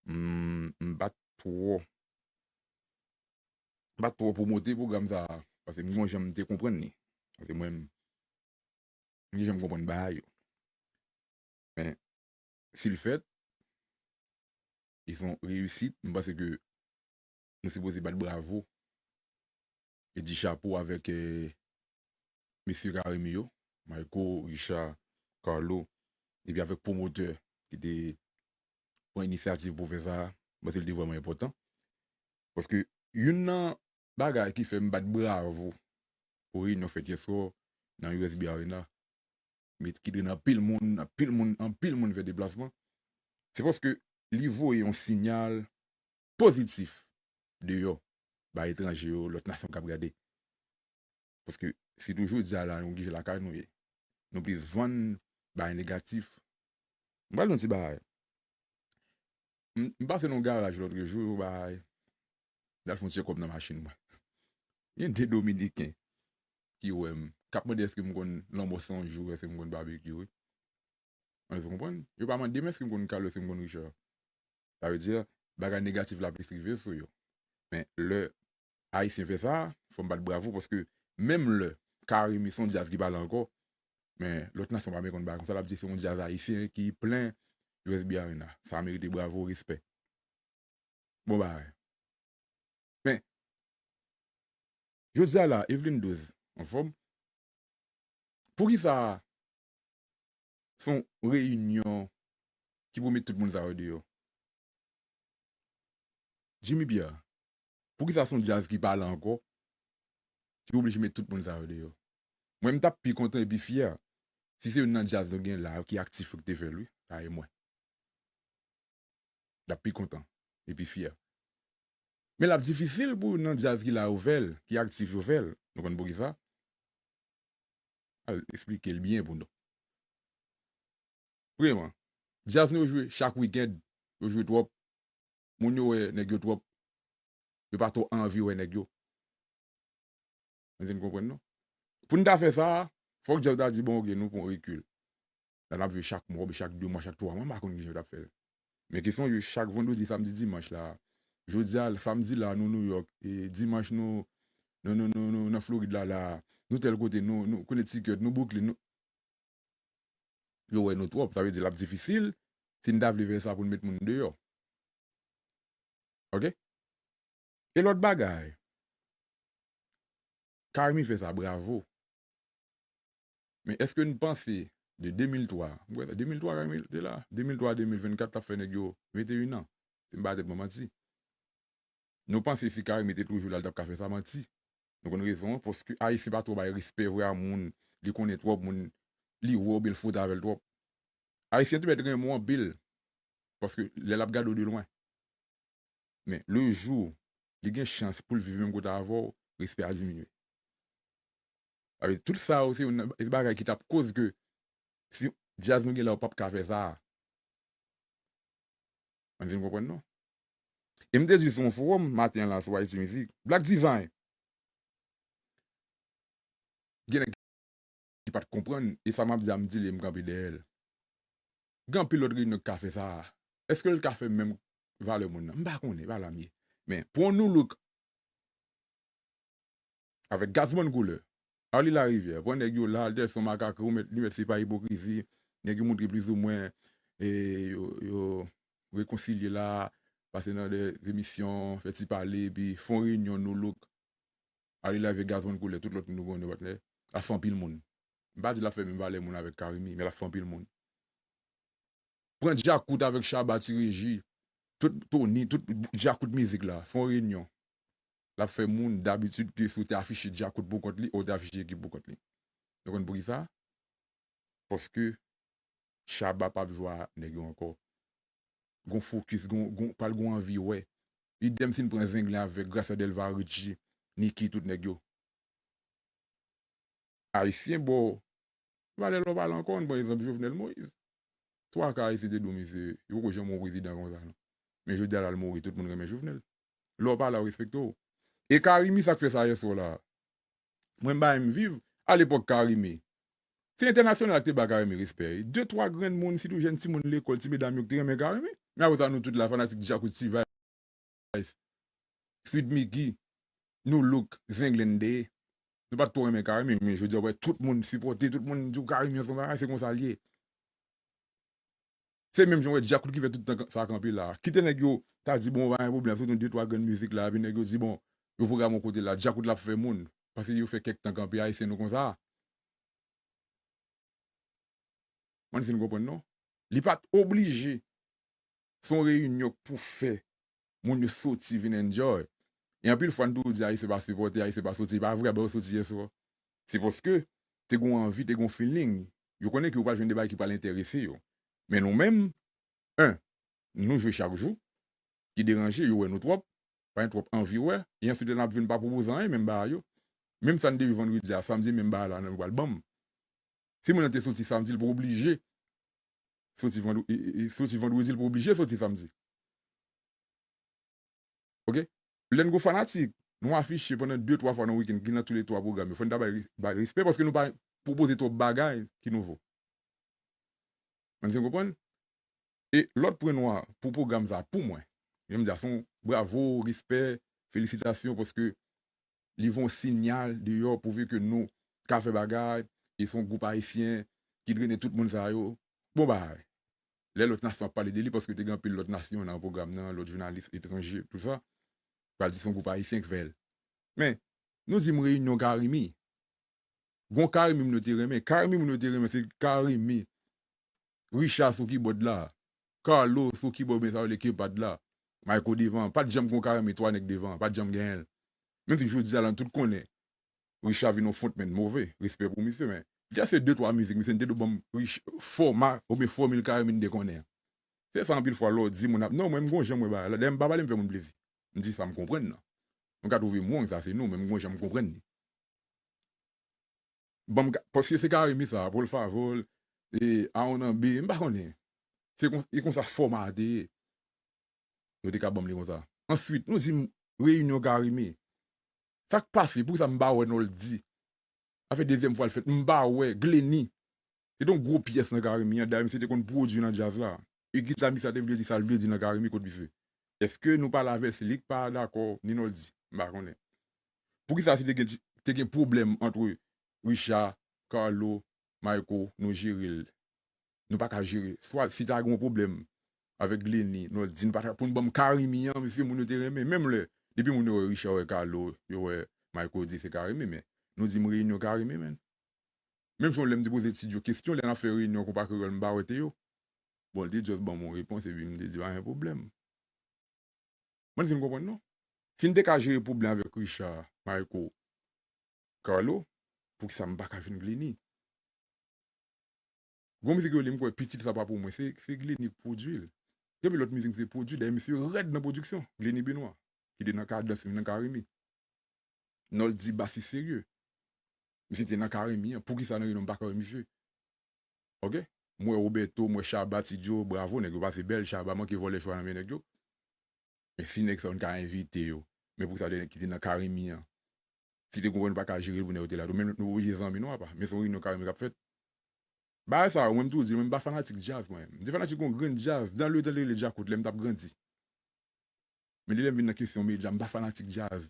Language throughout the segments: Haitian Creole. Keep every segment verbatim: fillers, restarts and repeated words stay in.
m, m pa t twò, m pa t twò pwomote pwogram sa a, paske m gon jan m te konprann li. Paske mwen, m, m gen jan m konprann bagay yo. Men, si l fèt, li se yon reyisit, m panse ke nou sipoze bat bravo e di chapo avèk, eh, mesye Carimi yo, Mayko, Richard, Carlo, epi avèk pwomotè ki te pran inisyativ pou fè sa a, m panse l te vrèman enpòtan. Paske youn nan bagay ki fè m bat bravo pou reyinyon fèt yèswa nan U S B Arena, met ki dren anpil moun, anpil moun, anpil moun fè deplasman, se paske li voye yon siyal pozitif deyò ba etranje yo, lòt nasyon k ap gade. Paske si tou jodi a la, nou rive lakay nou ye. Nou plis vann bagay negatif. M pral di yon ti bagay. M, m pase nan yon garaj lòt jou, yon bagay. M al fè yon tchekòp nan machin mwen. Gen de Dominiken ki wè m, k ap mande èske m konn lanmò san jou, èske m konn babekyou, wi. Mwen, w konprann? Yo pa mande m èske m konn Carlo, èske m konn Richard. Sa vle di, bagay negatif la plis rive sou yo. Men lè Ayisyen fè sa, fò m bat bravo, paske menm lè Carimi se yon djaz ki pa la ankò, men lòt nasyon pa menm konn bagay konsa, l ap di se yon djaz ayisyen ki plen U S B Arena. Sa merite bravo, respè. Bon bagay. Men, jodi a la, Evelyn Douze, anfòm? Poukisa se yon reyinyon ki pou met tout moun sa yo deyò? Jimmy Pierre, poukisa se yon djaz ki pa la ankò, ki oblije met tout moun sa yo deyò? Mwen, m t ap pi kontan epi fyè si se youn nan djaz nou gen la yo ki aktif yo ki te fè l, wi, parèy mwen. L ap pi kontan epi fyè. Men l ap difisil pou youn nan djaz ki la yo fè l, ki aktif yo fè l. Nou konn poukisa? Al eksplike l byen pou nou. Premyèman, djaz nou yo jwe chak wikenn, yo jwe twòp. Moun yo wè nèg yo twòp. Yo pa twò anvi wè nèg yo. Mwen, n konprann non. Pou n ta fè sa, fòk djaz ta di, bon, oke, nou pran rekil. La n ap jwe chak mwa, oubyen chak de mwa, chak twa mwa, m pa konn kijan yo t ap fè l. Men kesyon jwe chak vandredi, samdi, dimanch la. Jodi a, samdi la, nou Nouyòk, e dimanch, nou, nou, nou, nou, nou nan Florid la, la. Nou tèl kote, nou, nou Connecticut, nou Brooklyn, nou, yo wè nou twòp. Sa vle di l ap difisil si n ta vle fè sa pou n met moun deyò. Oke? E lòt bagay, Carimi fè sa, bravo. Men èske n panse de de mil twa, m kwè de mil twa Carimi te la, de mil twa a de mil vennkat t ap fè nèg yo venteyen an? Si m pa tèt mwen manti. Nou panse si Carimi te toujou la, l t ap ka fè sa? Manti. Nou konn rezon an, paske Ayisyen pa twò bay respè vre a moun, li konnen twòp moun, li wè w, oubyen l fwote avè l twòp. Ayisyen te mèt renmen w anpil, paske lè l ap gade w de lwen. Men, le jou li gen chans pou l viv menm kote avè w, respè a diminye. Sa vle di, tout sa yo, se youn nan, se bagay ki t ap koz ke si djaz nou gen la, yo p ap ka fè sa. Mwen di n konprann non. E m te di sou yon fowòm maten an la sou Haiti Music, Black Design. Gen nèg ki pa t konprann, e sa m ap di a, m di li, e m kanpe dèyè l. Gen anpil lòt reyinyon ki ka fè sa. Èske l ka fè menm valè moun nan? M pa konnen, pa la m ye. Men, pou yon Nu Look avèk Gazman Koulè, Arly Larivière, pran nèg yo la, Alderson Makak, remèt, li mèt se pa ipokrizi, nèg yo montre plizoumwen, e, yo, yo rekonsilye la, pase nan de emisyon, fè ti pale, epi fè yon reyinyon Nu Look. Arly Larivière, Gazman Koulè, tout lòt moun nou konnen, patnè, l ap fè anpil moun. M pa di l ap fè menm valè moun avèk Carimi, men l ap fè anpil moun. Pran Djakout avèk Shabba, Ti Reji, tout Tony, tout Djakout mizik la, fè yon reyinyon. L ap fè moun dabitid ke si w te afiche Djakout pou kont li, ou te afiche ekip pou kont li. Nou konn poukisa? Paske Shabba p ap jwe a nèg yo ankò. Gon fokis, gon, gon, pral gon anvi wè. Idèm si n pran Zenglen avèk Gracia Delva, Richie, Nicky, tout nèg yo. Ayisyen, bon, valè lè w pale ankò, ann pran egzanp Jovenel Moïse. Twa ka Ayisyen te di w, misye, yo poko janm wè yon prezidan konsa non. Men jodi a la l mouri, tout moun renmen Jovenel. Lè w pale a, yo respekte w. E Carimi, sa k fè sa yèswa la. Mwen, m bay m viv, alepòk Carimi. Se entènasyonal ki te ba Carimi respè. De twa grenn moun, sitou jèn timoun lekòl, ti medam yo ki te renmen Carimi. Men apre sa, nou tout la, fanatik Djakout, T-Vice, Sweet Micky, Nu Look, Zenglende. Nou pa t twò renmen Carimi, men jodi a, w wè tout moun sipòte, tout moun di w Carimi an se yon bagay, se konsa l ye. Se menm jan w wè Djakout ki fè tout tan sa kanpe la. Kite nèg yo ta di, bon, pa gen pwoblèm, sot yon de twa grenn mizik la, epi nèg yo di, bon, yo pwograme yon kote la, Djakout la ap fè moun. Paske yo fè kèk tan kanpe, Ayisyen nou konsa. Mwen si n konprann non. Li pa t oblije se yon reyinyon k pou fè moun yo soti vin enjoy. E anpil fwa n toujou di Ayisyen pa sipòte, Ayisyen pa soti. E pa vre, a ba yo soti yèswa. Se paske te gon anvi, te gon feeling. Yo konnen ke yo pral jwenn de bagay ki pral enterese yo. Men nou menm, en, nou jwe chak jou, ki deranje, yo wè nou twòp, pa gen twòp anvi wè, e answit lè n ap vin pa pwopoze anyen, menm bagay yo. Menm sa n te jwe vandredi a, samdi, menm bagay la, nou pral ban m. Si moun nan te soti samdi, l pa oblije soti vandredi, soti vandredi, l pa oblije soti samdi. Oke? Lè n gon fanatik, nou afiche pandan de, twa fwa nan wikenn, ki nan toulètwa pwogram yo. Fò n ta bay, bay respè, paske nou pa pwopoze twòp bagay ki nouvo. Mwen, si n konprann? E lòt pwen nwa pou pwogram sa, pou mwen, jan m di a, se yon bravo, respè, felisitasyon, paske li voye yon siyal deyò, pwouve ke nou ka fè bagay, e se yon gwoup ayisyen ki drennen tout moun sa yo. Bon bagay. Lè lòt nasyon ap pale de li, paske te gen anpil lòt nasyon nan pwogram nan, lòt jounalis etranje, tout sa, pral di se yon gwoup ayisyen k fè l. Men, nou di m reyinyon Carimi. Gon Carimi moun yo te renmen. Carimi moun yo te renmen, se Carimi. Richard sou kibòd la. Carlo sou kibòd, men sa yo rele keypad la. Mayko devan. Pa t janm gon Carimi, twa nèg devan. Pa t janm genyen l. Menm si jodi a la, nou tout konnen Richard vin yon frontman move. Respè pou misye, men li a se de, twa mizik, misye n te dwe ban m Rich-, fòma oubyen fòmil Carimi n te konnen an. Se sa anpil fwa lè w di moun ap, non, mwen m gon jan m wè bagay la. Dayè m pa pale m fè moun plezi. M di sa m konprann nan. Nou ka twouve m wrong, sa se nou, men m gon jan m konprann li. Ban m ka, paske se Carimi sa, Paul Favol, e Aaron Ambe, m pa konnen. Se kon, e konsa fòma a te ye. Yo te ka ban m li konsa. Answit, nou di m reyinyon Carimi. Sa k pase? Poukisa m pa wè Noldy? Sa fè dezyèm fwa l fèt, m pa wè Glenny. Se te yon gwo pyès nan Carimi an, dayè misye te konn pwodui nan djaz la. E gita misye a te vle di sa l vle di nan Carimi kot misye. Èske nou pale avè l, se li k pa dakò, ni Noldy? M pa konnen. Poukisa si te gen, te gen pwoblèm ant Richard, Carlo, Mayko, nou jere l? Nou pa ka jere. Swa si ta gen yon pwoblèm avèk Glenny, Noldy, nou pa ta, pou n ban m Carimi an, mesye, moun yo te renmen. Menm lè, depi moun yo wè Richard, wè Carlo, yo wè Mayko, di se Carimi, men nou di m reyinyon Carimi, menn. Menm jan lè m te poze Ti Djo kesyon, lè n ap fè reyinyon konpa kreyòl, m pa wè Teo. Bon, li te just ban m yon repons, epi m te di, pa gen pwoblèm. Mwen, si n konprann, non. Si n te ka jere pwoblèm avèk Richard, Mayko, Carlo, poukisa m pa ka jwenn Glenny? Gon mizik yo li m kwè pitit sa pa pou mwen, se, se Glenny k pwodui l. Gen anpil lòt mizik misye pwodui, dayè misye rèd nan pwodiksyon. Glenny Benoit, ki te nan Kadans, nan Carimi. Noldy basis serye. Misye te nan Carimi an, poukisa nan reyinyon m pa ka wè misye? Oke? M wè Roberto, m wè Shabba, Ti Djo, bravo, nèg yo pase bèl, Shabba manke vòlè chwa nan men nèg yo. Men si nèg sa yo n ka envite yo, men poukisa de nèg ki te nan Carimi an? Si te gon pwen nou pa ka jere l pou nèg yo te la tou. Men nou oblije zanmi nou apa. Men se yon reyinyon Carimi k ap fèt. Bagay sa yo, mwen m toujou di, mwen m pa fanatik djaz mwen. M te fanatik yon grenn djaz, dan le tan de Djakout, lè m t ap grandi. Men de lè m vin nan kesyon medya, m pa fanatik djaz.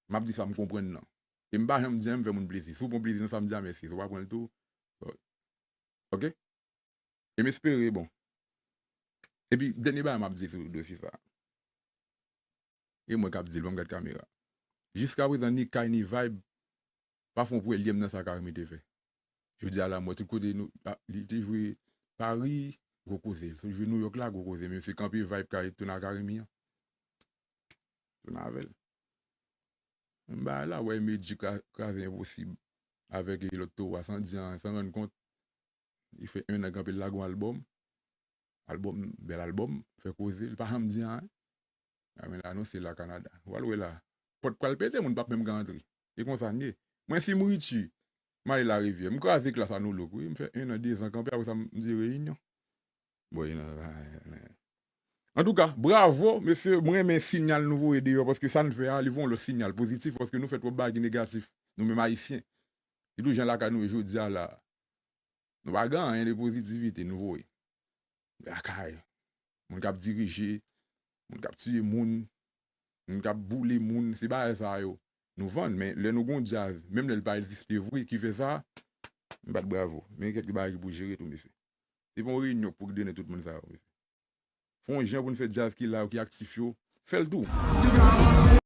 M ap di sa m konprann nan. E m pa janm di anyen m fè moun plezi. Si w pran plezi nan sa m di a, mèsi. Si w pa pran l tou, oke? E m espere, bon. Epi, dènye bagay m ap di sou dosye sa. E mwen k ap di l, ban m gad kamera. Jiskaprezan, ni Kay, ni Vibe, pa fè yon premye m nan sa Carimi te fè. Jodi a la, m wè tout kote nou, a, li te jwe Paris, gwo koze. Li jwe New York la, gwo koze. Men se kanpe Vibe Kay, tounen a Carimi an. Tounen avè l. Menm bagay la, wè Medjy kra-, kraze Enposib avèk lòt towo a, san di anyen, san rann kont. Li fè en an kanpe, l lage yon albòm. Albòm, bèl albòm, fè koze, li pa janm di anyen. A, men l anonse l a Kanada. W al wè la. Pòt pral pete, moun p ap menm ka antre. E konsa n ye. Mwen, si m Richie, m ale Larivyè, m kraze klas a Nou Look, wi. M fè en an, de zan kanpe, apre sa, m, m di reyinyon. Bon, e nan, antouka, bravo, mesye, mwen renmen siyal nou voye deyò, paske sa n fè a, li voye yon lòt siyal pozitif, paske nou fè twòp bagay ki negatif, nou menm Ayisyen. Se tou jan lakay nou ye jodi a la. Nou pa gen anyen de pozitivite, nou voye. Lakay. moun k ap dirije, moun k ap tiye moun, moun k ap boule moun, se bagay sa yo nou vann. Men lè nou gon djaz, menm lè l pa egziste vre, ki fè sa, m bat bravo. Men kèk bagay ki pou jere tou, mesye. Se pa yon reyinyon pou drennen tout moun sa yo, mesye. Fè yon jan pou n fè djaz ki la yo, ki aktif yo, fè l tou.